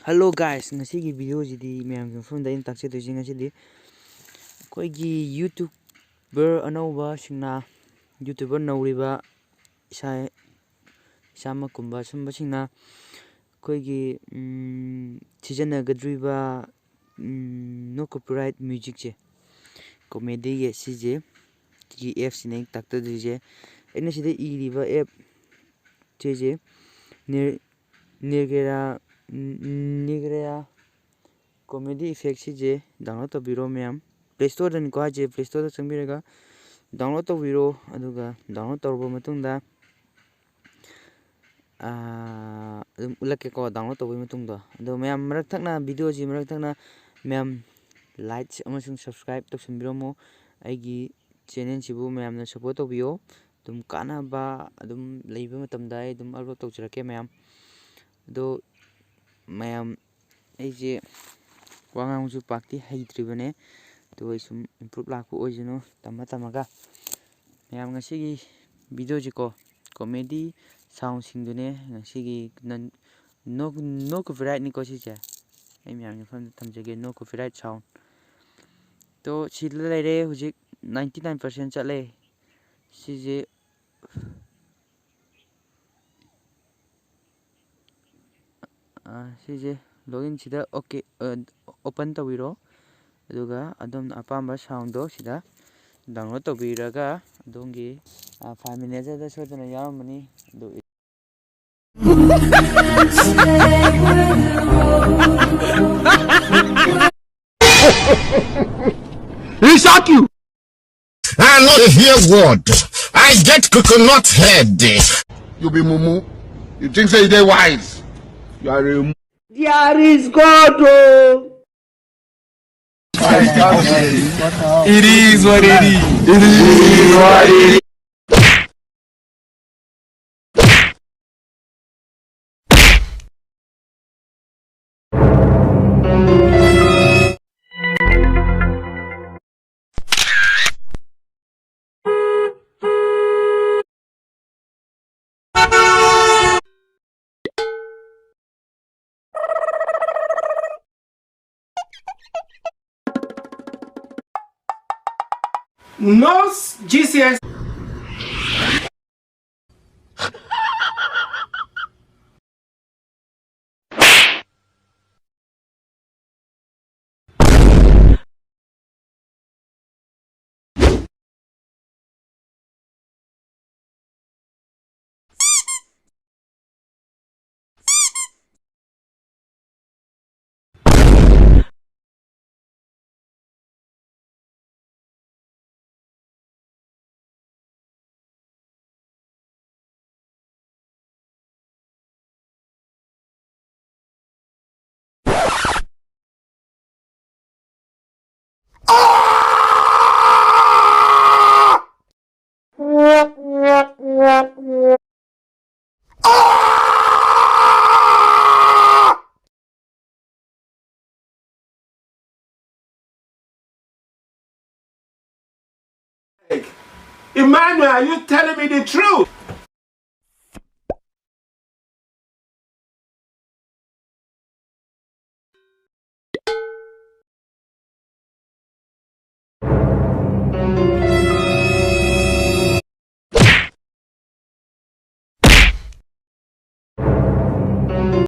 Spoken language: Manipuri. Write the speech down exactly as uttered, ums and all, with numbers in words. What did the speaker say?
Hello guys, ꯉꯁꯤꯒꯤ video ꯁꯤꯗꯤ ꯃꯌꯥꯝꯒꯤ ꯃꯐꯝꯗ ꯑꯩꯅ ꯇꯥꯛꯆꯗꯣꯏꯁꯦ, ꯉꯁꯤꯗꯤ ꯑꯩꯈꯣꯏꯒꯤ YouTuber ꯑꯅꯧꯕꯁꯤꯡꯅ, YouTuber ꯅꯧꯔꯤꯕ, ꯏꯁꯥ, ꯏꯁꯥꯃꯛꯀꯨꯝꯕ ꯁꯨꯝꯕꯁꯤꯡꯅ ꯑꯩꯈꯣꯏꯒꯤ, ꯎꯝ, ꯁꯤꯖꯤꯟꯅꯒꯗꯧꯔꯤꯕ, ꯎꯝ, no copyright music ꯁꯦ, comedy ꯒꯤ ꯁꯤꯁꯦ, ꯁꯤꯒꯤ app ꯁꯤꯅ ꯑꯩꯅ ꯇꯥꯛꯆꯗꯣꯏꯁꯦ꯫ ꯑꯩꯅ ꯁꯤꯗ ꯏꯔꯤꯕ app ꯁꯤꯁꯦ, ꯅꯤꯔ-, ꯅꯤꯔꯒꯦꯔꯥ, ꯎꯝ, ꯅꯤꯔꯒꯦꯔꯥ Comedy Effect ꯁꯤꯁꯦ download ꯇꯧꯕꯤꯔꯣ ꯃꯌꯥꯝ꯫ Play Store ꯗꯅꯤꯀꯣ ꯍꯥꯏꯁꯦ, Play Store ꯗ ꯆꯪꯕꯤꯔꯒ download ꯇꯧꯕꯤꯔꯣ꯫ ꯑꯗꯨꯒ download ꯇꯧꯔꯕ ꯃꯇꯨꯡꯗ, ꯑꯥ, ꯑꯗꯨꯝ ꯎꯠꯂꯛꯀꯦꯀꯣ, download ꯇꯧꯕꯒꯤ ꯃꯇꯨꯡꯗꯣ꯫ ꯑꯗꯣ ꯃꯌꯥꯝ ꯃꯔꯛ ꯊꯛꯅ video ꯁꯤ ꯃꯔꯛ ꯊꯛꯅ ꯃꯌꯥꯝ like ꯑꯃꯁꯨꯡ subscribe ꯇꯧꯁꯟꯕꯤꯔꯝꯃꯣ꯫ ꯑꯩꯒꯤ channel ꯁꯤꯕꯨ ꯃꯌꯥꯝꯅ support ꯇꯧꯕꯤꯌꯣ꯫ ꯑꯗꯨꯝ ꯀꯥꯟꯅꯕ ꯑꯗꯨꯝ ꯂꯩꯕ ꯃꯇꯝꯗ ꯑꯩ ꯑꯗꯨꯝ upload ꯇꯧꯖꯔꯛꯀꯦ ꯃꯌꯥꯝ꯫ ꯑꯗꯣ ꯃꯌꯥꯝ, ꯑꯩꯁꯦ ꯋꯥ ꯉꯥꯡꯕꯁꯨ ꯄꯥꯛꯇꯤ ꯍꯩꯇ꯭ꯔꯤꯕꯅꯦ, ꯑꯗꯨ ꯑꯩ ꯁꯨꯝ improve ꯂꯥꯛꯄ ꯑꯣꯏꯁꯅꯨ ꯇꯝꯃ ꯇꯝꯃꯒ꯫ ꯃꯌꯥꯝ, ꯉꯁꯤꯒꯤ video ꯁꯤꯀꯣ, comedy sound ꯁꯤꯡꯗꯨꯅꯦ ꯉꯁꯤꯒꯤ꯫ ꯅꯟ-, no, no copyright ꯅꯤꯀꯣ ꯁꯤꯁꯦ, ꯑꯩ ꯃꯌꯥꯝꯒꯤ ꯃꯐꯝꯗ ꯊꯝꯖꯒꯦ, no copyright sound꯫ ꯇꯣ, ꯁꯤꯗ ꯂꯩꯔꯦ ꯍꯧꯖꯤꯛ, ninety nine percent ꯆꯠꯂꯦ꯫ ꯁꯤꯁꯦ ꯑꯥ, ꯁꯤꯁꯦ login ꯁꯤꯗ OK, ꯑꯥ, open ꯇꯧꯕꯤꯔꯣ꯫ ꯑꯗꯨꯒ ꯑꯗꯣꯝꯅ ꯑꯄꯥꯝꯕ sound ꯗꯣ ꯁꯤꯗ download ꯇꯧꯕꯤꯔꯒ ꯑꯗꯣꯝꯒꯤ, ꯑꯥ, file manager ꯗ ꯁꯣꯏꯗꯅ ꯌꯥꯎꯔꯝꯃꯅꯤ꯫ ꯑꯗꯨ He shot you! I know the hear word. I get coconut head. You be mumu. You think say they wise? You are a There is God, oh. It is what it is. It is what it is. No, G C S. Emmanuel, are you telling me the truth?